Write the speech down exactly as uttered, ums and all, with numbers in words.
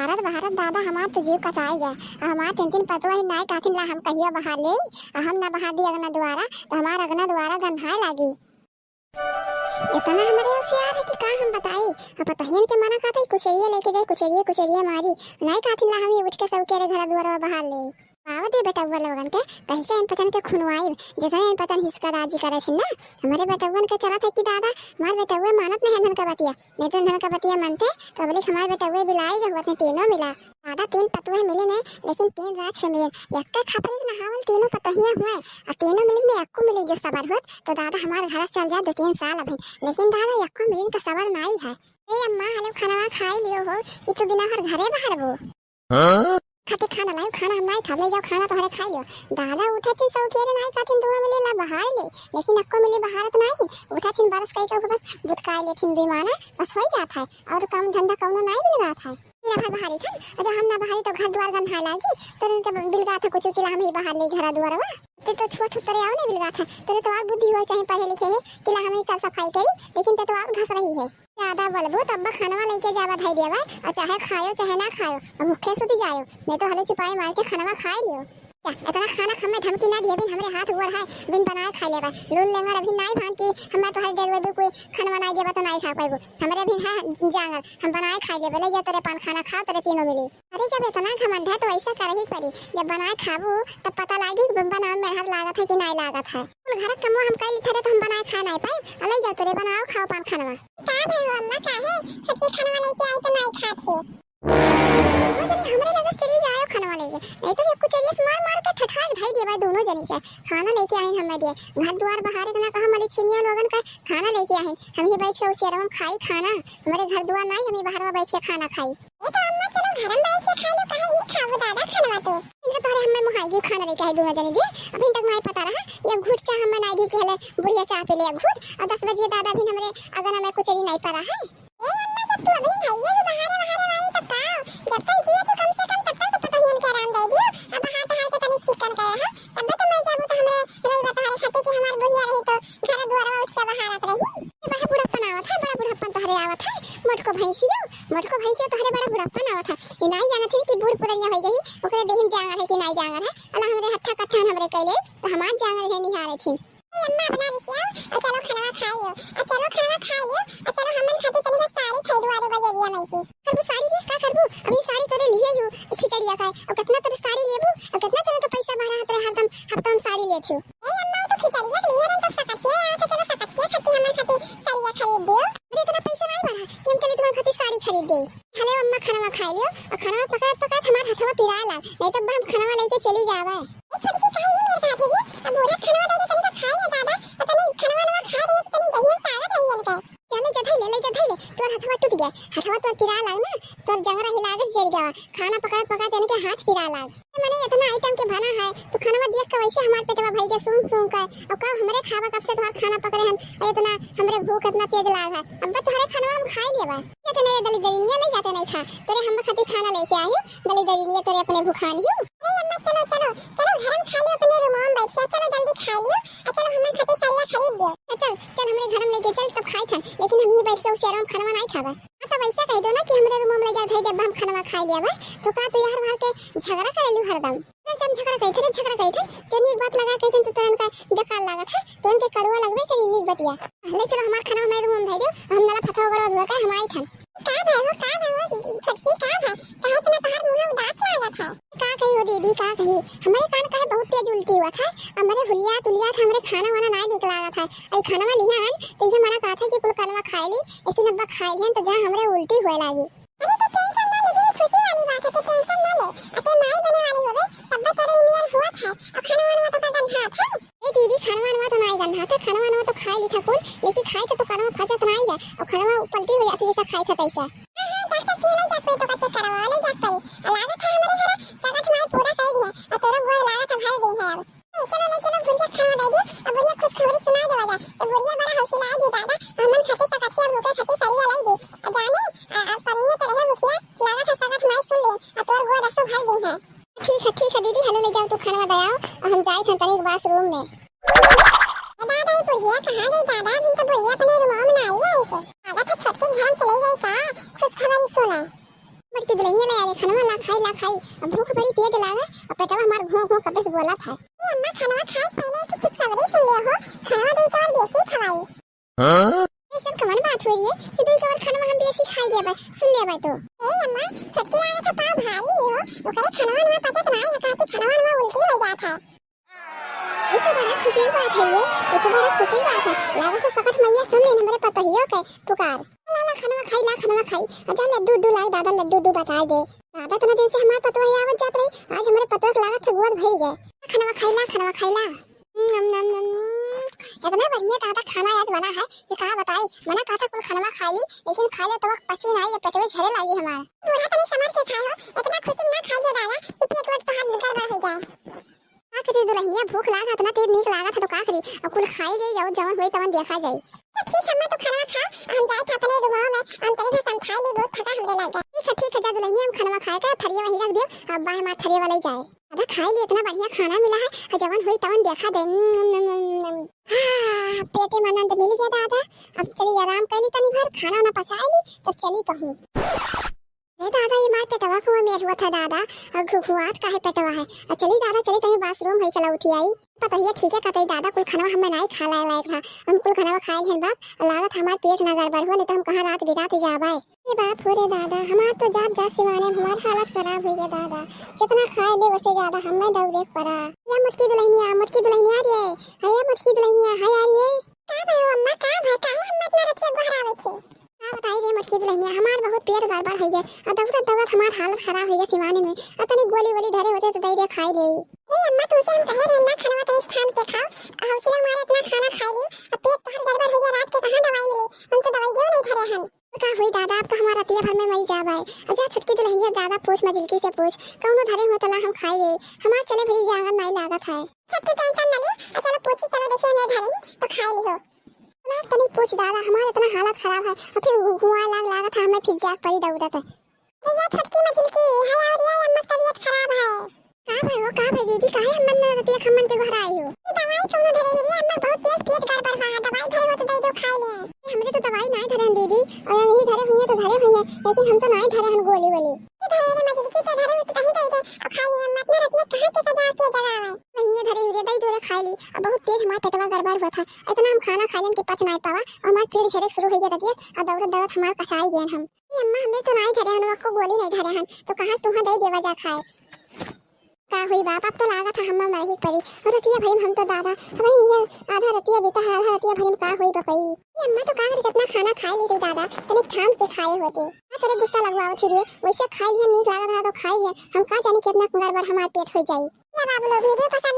बहारत बहारत दादा हमार तो जीव कचाई गया। आ हमार तीन तीन पतोह ही नाई कहथिन ला हम कहियो बहार लेई, आ हम ना बहार दी अगना दुआरा, तो हमार अगना दुआरा गन्हाए लागी। इतना हमरे होशियार है कि का हम बताई। अब पतोहियन के मना कहत है, कुचेरिया लेके जाई, कुचेरिया, कुचेरिया मारी। नाई कहथिन ला हम ये उठ के सबके रे घरा दुआरा बहार लेई। आवा दे बेटउआ लोगन के, कहीं के इन पचन के खुनवाई, जैसे इन पचन हिसका राजी करे छिन ना। हमारे बेटउअन के चलत है कि दादा, हमार बेटउआ मानत नहीं है इनहन का बतिया। नहीं तो इनहन का बतिया मानते, तो अबले हमार बेटउआ बिलाई गहुआ ने तीनों मिला। दादा तीन पतोह मिले ने, लेकिन तीन रात से मिले। यक्के खपरी के नहावल तीनों पतोहिया हुए, और तीनों मिले में यक्को मिले जो सबर होत, तो दादा हमार घर चल जाए दो तीन साल अभी। लेकिन दादा यक्को मिले का सबर नाई है। ए अम्मा, हलो खाना खाई लियो हो कि तू बिना हर घरे बाहर वो। हाँ? खाती खाना लायो, खाना हम नाई खाब, ले जाओ खाना तोहरे खाई लियो। दादा उठे थिन सौ केरे नाई कहथिन दुआ मिले ला बहार ले, लेकिन अक्को मिले बहारत नाई। उठे थिन बरस कई के बस बुतकाई ले थिन बेमाना, बस होई जात है। और काम धंधा कौनो नाई मिल जात है। फिर अगर बहारी थन, और जब हम ना बहारी तो घर द्वार गंधाए लागी, तो इनके बिलगा था कुछ कि ला हम ही बहार ले घरा द्वारवा। ते तो छोट तोरे आओ नहीं बिलगा था, तोरे तो और बुद्धि हो चाहे पढ़े लिखे है कि ला हम ही साफ सफाई करी, लेकिन ते तो और घस रही है। ज्यादा बोलबू तब खानवा लेके जावा धई देवा, और चाहे खायो चाहे ना खायो, और भूखे सुती जायो, नहीं तो हले चुपाई मार के खानवा खाए लियो। जा, इतना खाना खामे धमकी ना दिए, बिन हमरे हाथ गोड़ है, बिन बनाए खाए लेबा। लूल लेंगर अभी नाई भान की हमरा तोहरे देर में भी कोई खानवा नाई देबा तो नाई खा पाइबू। हमरे अभी है जांगर, हम बनाए खाए लेबे। ले जा तोरे पान खाना खाओ, तोरे तीनों मिली। अरे जब इतना घमंड है तो ऐसा करही पड़ी, जब बनाए खाबू तब पता लागी कि बनावे में हर लागत है कि नाई लागत है। कुल घर का कमवा हम कई लिखे रहे तो हम बनाए खा नाई पाए। अब ले जा तोरे बनाओ खाओ पान खानवा। का भई हो अम्मा, काहे छोटकी खानवा लेके आई तो नाई खात हो? दोनों जनी हमरे लगे चली जाओ खानवा लेके, नहीं तो ये कुचरिया से मार मार के ठठाक धई देबा दोनों जनी के। खाना लेके आइन हमें दिए, घर द्वार बहारे के ना कहा मलिछिनिया लोगन का खाना लेके आइन। हम ही बैठ के उसेरवा में खाई खाना, हमारे घर द्वार नाई, हम ही बाहर में बैठ के खाना खाई। ये तो अम्मा चलो घर में बैठ के खा लो, काहे ये खाओ दादा खानवा तो। इनका तोहरे हमें मुहाई की खाना लेके आई दोनों जनी दिए, अभी तक नाई पता रहा, ये घूट चाह हमें नाई दी के हले बुढ़िया चाह पी ले घूट, और दस बजे दादा भी हमरे अगर हमें कुचरी नाई पड़ा है। ए अम्मा, जब तू अभी भइये ही बहारे बहारे वाली तब का? जब तक जिए तू कम से कम तब तक तो पतोहियन के आराम दे दियो। अब बहार टहार के तनी चिकन करे हो, तब तो मर जाबू तो हमरे रोई बता रहे खाते कि हमार बुढ़िया रही तो घर दुआरवा उठ के बहारत रही। ये बड़ा बुढ़प्पन आवत है, बड़ा बुढ़प्पन तोहरे आवत है। मोटको भैंसियो, मोटको भैंसियो तोहरे बड़ा बुढ़प्पन आवत है। ये नाई जानत है कि बूढ़ पुरनिया हो गई, ओकरे देहिन जांगर है कि नाई जांगर है। अला हमरे हट्ठा कट्ठा हमरे कैले, तो हमार जांगर है निहारे थी। ए अम्मा, बना रही हो? आ चलो खाना खाइयो। आ चलो खाना खाइयो। आ चलो हमन खातिर तनी बस साड़ी खरीदवा दे बजरिया में से। करबू साड़ी रे, का करबू? अभी साड़ी तोरे लिए यू खिचड़िया का। अब कितना तोरे साड़ी लेबू? अब कितना तोरे का पैसा बढ़ा तोरे हरदम हफ्ता में साड़ी लेत हो। ए अम्मा, वो तो खिचड़िया के लिए रहे तो सकसिया आया था, चलो सकसिया खातिर हमन खातिर साड़िया खरीद दियो। अरे इतना पैसा नहीं बढ़ा कि हम चले तुम्हारे खातिर साड़ी खरीद दे। हले अम्मा खाना खा लियो और खाना पकात पकात हमार हथवा पिराए लाग, नहीं तो अब्बा हम खाना लेके चली जावे। ए छोटकी, काहे ई मेर बात है जी? अब बूढ़ा खाना दे दे, तनी तो खाई ले दादा, और तनी खाना वाना खा रही है, तनी दहिया में ताकत रही इनके। चल ले जा धई ले, ले जा धई ले, तोर हथवा टूट गया, हथवा तोर पिराए लाग ना, तोर जंगरा हिला के जर गया, खाना पकात पकात इनके हाथ पिराए लाग। मने इतना आइटम के बना है, तो खानवा देख के वैसे हमार पेटवा भई के सूंघ सूंघ के, और कब हमरे खावा कब से तोहार खाना पकड़े हन, और इतना हमरे भूख इतना तेज लाग है। अब तोहरे खानवा हम खाई लेबा। ये तो मेरे दलिदरिनिया ले जाते नहीं खा, तोरे हम खातिर खाना लेके आई हूँ, दलिदरिनिया तोरे अपने भुखान ही। अरे अम्मा, चलो, चलो, चलो घर में खा लियो, अपने रूम में बैठ के, चलो जल्दी खा लियो, और चलो हमन खातिर साड़िया खरीद दियो। तो चल, चल हमरे घर में लेके चल, तब खाई थन, लेकिन हम ही बैठ के उसेरवा में खानवा नहीं खाबा। हाँ, तो वैसा कह दो ना कि हमरे रूम में ले जा, धई देबा, हम खानवा खाई लिया बा। तो का तू यार वहाँ के झगड़ा करे लू हरदम? अरे जब झगड़ा कही थे, झगड़ा कही थे, जो नीक बात लगा कही थे, तो तुरंत का बेकार लागत है, तुरंत के कड़ुआ लगबे करी नीक बतिया। ले चलो हमार खाना हमारे रूम में धई दो, हम नला फतवा वगैरह धो के हम आई थन। का भाई हो, का भाई हो, छोटकी का भाई, काहे इतना तोहार मुंह उदास लागत है? का कही हो दीदी, का कही, हमारे कान काहे बहुत तेज उल्टी हुआ था, हमारे हुलिया तुलिया था, हमारे खाना वाना ना निकला था। आई खाना वाली है, तो ये मना कहा था कि कुल कानवा खाए ली, लेकिन अब्बा खाए लिहन तो जहाँ हमरे उल्टी हुए लागी। अरे तो टेंशन ना ले रे, खुशी वाली बात है, तो टेंशन ना ले। अते माई बने वाली होवे, तब तोरे ई नियर हुआ था, और खाना वाना तो गंधात है। ए दीदी, खाना वाना तो नाई गंधात है, खाना वाना तो खाए ली था कुल, लेकिन खाए तो, तो कानवा फंसत नाई है, और खाना पलटी हो जाती जैसा खाए था तैसा। हाँ, हाँ, डॉक्टर की ले जा कोई तो का चेक करवा, ले जा कोई। और लागत है हमारे घर सगठ माई पूरा कर दिया, और तोरो गोर लागत है भर दी है अब। चलो, ले चलो, बुढ़िया खाना दे दियो, अब बुढ़िया खुशखबरी सुनाई देवा जा। तो बुढ़िया बड़ा हौसला आई दी दादा, हमन खातिर सकठिया भूखे खातिर सरिया लाई दी। अब जाने, आ, आ, परिये ते रहे मुखिया, लगा था सगठ माई सुन ले, आ तोर गोद असो भर दी है। ठीक है, ठीक है दीदी, हलो ले जाओ तू खाना दे आओ, और हम जाए थे तनी बाथरूम में। ए दादा, ये बुढ़िया कहाँ गई दादा? अभी तो बुढ़िया अपने रूम में ना आई है इसे। दादा तो छोटकी घर में चली गई का? खुशखबरी सुना। बड़की दुल्हनिया ले अरे खनवा ला खाई, ला खाई, अब भूख बड़ी तेज लागे, अब पेटवा हमार घों घों कबे से बोलत है। ए अम्मा, खनवा खाए से पहले एक ठो खुशखबरी सुन ले हो, खनवा दुई कवर बेसी खवाई। हाँ? ऐसन कवन बात हो रही है कि दुई कवर खनवा हम बेसी खाई लेबे, सुन लेबे तो। ए अम्मा, छोटकी लागत है पाव भारी हो, ओकरे खनवा नवा पचत नाई है, काहे कि खनवा नवा उल्टी हो जात है। ये तो बड़ा खुशी की बात है, ये ये तो बड़ा खुशी की बात है। लागत है सकट मैया सुन लेन हमरे पतोहियो के पुकार। ला ला खनवा खाई, ला खनवा खाई। अच्छा लड्डू उड्डू लाए दादा, लड्डू उड्डू बटाए दे। दादा इतना दिन से हमार पतोह आवत जात रही, आज हमरे पतोह के लागत से गोद भर गए। खनवा खाई ला, खनवा खाई ला। नम, नम, नम, नम। इतना बढ़िया दादा खाना आज बना है, ये का बताई, मना कहता कुल खनवा खा ली, लेकिन खा ले तो वक्त पची नहीं, ये पेटवे झरे लागी हमार। बूढ़ा तनी समझ के खाए हो, इतना खुशी में ना खाइयो दादा, कि पेट वेट तोहार गड़बड़ हो जाए। का करे दुल्हनिया, भूख लागत ना, तेज नीक लागत है तो का करी, अब कुल खाई जाई, जाओ जवन होई तवन देखा जाई। तो ठीक है, अम्मा तू खाना खा, हम जाए थे अपने रूम में, हम तनी भर समझाई ली, बहुत थका हमरे लग गए। ठीक है, ठीक है, जा दुल्हनिया, हम खाना खाए के थरिया वहीं रख दियो, अब बाय हमार थरिया वाला ही जाए। दादा खाई ली, इतना बढ़िया खाना मिला है, और जवन होई तवन देखा दे। हाँ, पेटे में आनंद मिल गया दादा, अब चली आराम कर ली तनी भर, खाना ना पचाई ली, तब चली कहूँ। अरे दादा, ये मार पेटवा को मेर हुआ था दादा, और घुघुआत काहे पेटवा है। और चली दादा, चली तनी बाथरूम है कला उठी आई। पतोहिया ठीक है कहते दादा, कुल खनवा हमें नाई खा लाए लायक था, हम कुल खनवा खाए लेन बाप, और लागत हमार पेट ना गड़बड़ हुआ, नहीं तो हम कहाँ रात बिरात जाबे। ए बाप हो रे दादा, हमार तो जात जात सिवाने में हमार हालत खराब हुई है दादा, जितना खाए दे वसे ज्यादा हमें दौरे पड़ा। या मोटकी दुल्हनिया, मोटकी दुल्हनिया रे, है या मोटकी दुल्हनिया, है यार ये। का भाई अम्मा, का भाई, काहे हम इतना रतिया गोहरावे छे? का बताई रे मोटकी दुल्हनिया, हमार बहुत पेट गड़बड़ होइ गए, और दौड़त दौड़त हमार हालत खराब होइ गए सिवाने में, और तनी गोली वोली धरे होते तो दे दे खाई ले। ए अम्मा, तुमसे हम कहे रहे ना खनवा तनी ठान के खाओ, और हौसला मारे इतना खाना खाई ली, अब पेट तोहर गड़बड़ होइ गया, रात के कहाँ दवाई मिली, हम तो दवाई देव नहीं धरे हन। का हुई दादा, अब तो हमार रतिया भर में मरी जाबे। अच्छा छोटकी दुल्हनिया, दादा पूछ मजिलकी से पूछ, कौनो धरे हो तला हम खाई ले, हमार चले भरी जांगर नहीं लागत है। अच्छा तू टेंशन न ले, आ चलो पूछी, चलो देखिए मैं धरी तो खाई लिहो। लाग तनी पूछ दादा, हमार इतना हालत खराब है, और फिर घु-, घुआ लाग लागत है, हमें फिर जाग पड़ी दौड़त है। अरे या छोटकी मझिलकी, हाय और या अम्मा तबीयत खराब है। का भाई हो, का भाई दीदी, काहे हम मन रतिया खम्मन के घर आई हो? ये दवाई कौनो धरे हो रे अम्मा, बहुत तेज पेट गड़बड़ बा, दवाई धरे हो तो दे दो खाए ले। ए, हमरे तो दवाई नाई धरे हन दीदी, और यही धरे हुई है तो धरे हुई है, लेकिन हम तो नाई धरे हन गोली वोली। ये धरे रे मझिलकी, ते धरे हो तो कहीं दे दे, अब खाए ले अम्मा, इतना रतिया कहाँ के का जाओ के जगह आवे। वही ये धरे हुई रे, दे दो रे खाए ली, अब बहुत तेज हमार पेटवा गड़बड़ हुआ था, इतना हम खाना खा लेन के पच नाई पावा, और हमार पेट झरे शुरू हो गया रतिया, और दौड़त दौड़त हमार कसाई गए हम। ए अम्मा, हमरे तो नाई धरे हन, वक्को गोली नहीं धरे हन, तो कहाँ से तुहाँ दे देवा जा खाए? का हुई बाप, अब तो लागत है हम्मा मरही परी। रतिया भरी में हम तो दादा, अब ये आधा रतिया बीता है, आधा रतिया भरी में का हुई बपई? ए अम्मा, तो का करे, कितना खाना खाए ली तू दादा, तनिक थाम के खाए होते। का करे गुस्सा लगवाओ छुरिए, वैसे खाए लिया, नीक लागत रहा तो खाए लिया, हम का जाने कितना गड़बड़ हमार पेट हो जाई। या बाबू लोग, वीडियो पसंद